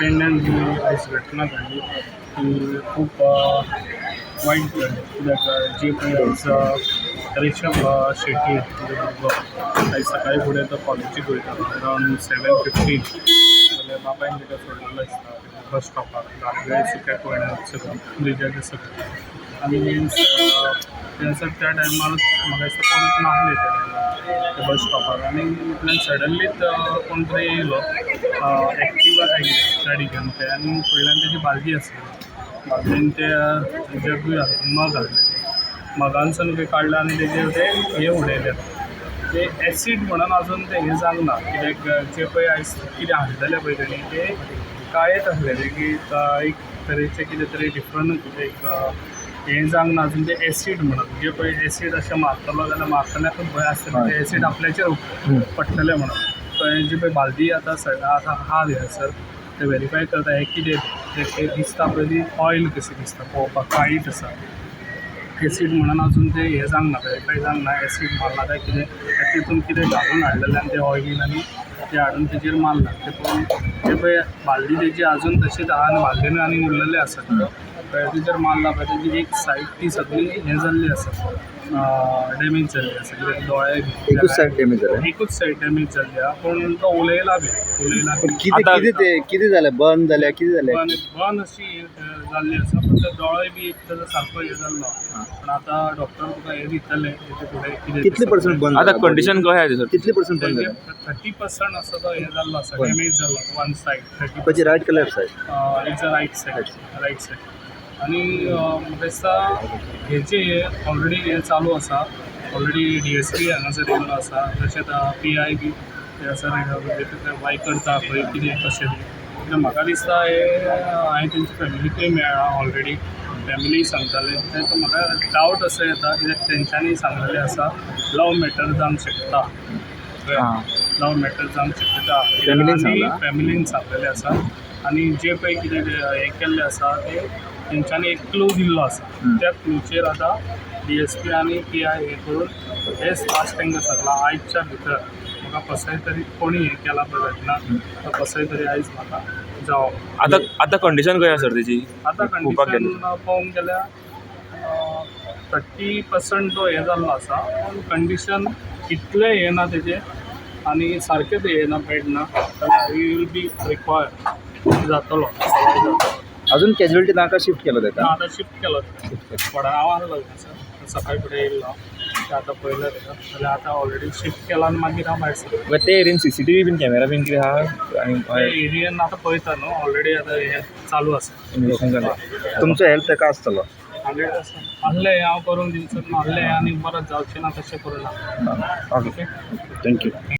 पेडण्यान जी आयज घटना घडली ती खूब वायट घडली, कित्याक जे पळय आयज रिशब शेट्टी म्हणजे भुरगो आयज सकाळी फुडें तो कॉलेजीक वयतालो अरावंड 7:15 जाल्यार बापायन ताका सोडलेलो आसता बस स्टॉपार, दादले सुक्या कोयणा सगळं ब्रिजाच्या सकयल. आनी थंयसर त्या टायमार म्हाका दिसता कोण नासले त्या टायमार त्या बस स्टॉपार. आनी इतल्यान सडनलीच कोण तरी येयलो एक्टिवा काय कितें गाडी घेवन ते आनी फुडल्यान तेजी बालदी आसली. बालदेन ते जगूय घातले, मग घातले, मगानसून ते काडले आनी तेजेर ते हे उडयले. ते एसीड म्हणून अजून ते हें जावंक ना, कित्याक जे पळय आयज कितें हाडलेलें पळय तेणी ते काळेच आसलेले की एक तरेचें कितें तरी डिफरंट एक हें जावंक ना अजून. ते एसीड म्हणून जे पळय एसीड अशें मारतलो जाल्यार मारतल्याकूच भंय आसता ते एसीड आपल्याचेर पडटलें म्हणून. कळ्ळें? जी पळय बालदी आतां आतां आहा थंयसर ते वेरीफाय करता हें कितें तें. तें दिसता पळय ती ऑयल कशी दिसता पळोवपाक, काळीच आसा. एसीड म्हणून अजून ते हें जावंक ना, वेरीफाय जावंक ना एसीड मारला काय कितें. तितून कितें घालून हाडलेलें आनी तें ऑयलीन आनी तें हाडून तेजेर मारलां तें पळोवन. तें पळय बालदी तेजी अजून तशीच आहा आनी बालदेनूय आनी उरलेलें आसा. कळ्ळें? तेजेर मारला पळय, तेजी एक सायड ती सगळी हें जाल्ली आसा, डॅमेज जाल्ली आसा, कित्याक दोळे एकूच सायड डॅमेज जालें? एकूच सायड डॅमेज जाल्ली आहा, पूण तो उलयला बी उलयला. पण कितें कितें ते कितें जालें? बर्न जाल्या, कितें जालें? बन बन अशी जाल्ली आसा, पूण ते दोळे बी एक ताजो सारको हे जाल्लो. पूण आतां डॉक्टर तुका हें दितले तेजे फुडें कितें. कितले पर्संट बर्न? आता कंडिशन कशें आसा सर? कितले पर्संट बर्न जालें? 30% असो तो हे जाल्लो आसा. बंद. डॅमेज जाल्लो वन सायड 30. खंयची, रायट का left side? It's a right side, right side. आनी म्हाका दिसता हेजे ऑलरेडी हें चालू आसा. ऑलरेडी डीएसपी हांगासर येयल्लो आसा, तशेंच पीआय बी थंयसर वाय करता खंय कितें कशें तें. कित्याक म्हाका दिसता हे हांवें तेंच्या फॅमिलीकूय मेळ्ळा ऑलरेडी, फॅमिली सांगताले तें. म्हाका डावट असो येता कित्याक तेंच्यांनी सांगलेलें आसा लव मॅटर जावंक शकता, लव मॅटर जावंक शकता. फॅमिलीन सांगलां? फॅमिलीन सांगलेलें आसा. आनी जे पळय कितें हें केल्लें आसा तें तेंच्यांनी एक क्लू दिल्लो आसा. त्या क्लूचेर आतां डीएसपी आनी पीआय हे करून हे फास्ट तांकां सांगलां, आयच्या भितर म्हाका कसोय तरी कोणी हें केला पळय घटना तो कसोय तरी आयज म्हाका जावो. आता आता कंडिशन कशें आसा सर तेजी? आतां पळोवपाक कंडिशन गेल्यार. पळोवंक गेल्यार 30% तो हें जाल्लो आसा, पूण कंडिशन इतलें हें ना तेजें आनी सारकें तें हें ना, बॅड ना जाल्यार he will be require जातलो, सर्वायव जातलो. अजून कॅज्युअलिटी नाका, शिफ्ट केलो ना. ताका? आतां शिफ्ट केलो ताका. वडा हांव आहलो थंयसर सकाळी फुडें येयल्लो हांव, ते आतां पळयलें ताका जाल्यार आतां ऑलरेडी शिफ्ट केला आनी मागीर हांव भायर सरलो. ते एरियन सीसीटीव्ही बीन कॅमेरा बीन कितें आहा आनी ते एरियन आतां पळयता न्हू, ऑलरेडी आतां हें चालू आसा. इन्वेस्टिगेशन जालें? तुमचो हेल्प ताका आसतलो? 100% आहलें हांव करूंक दिवचो नासलें आनी परत जावचें ना तशें करूं ना. Okay. Thank you.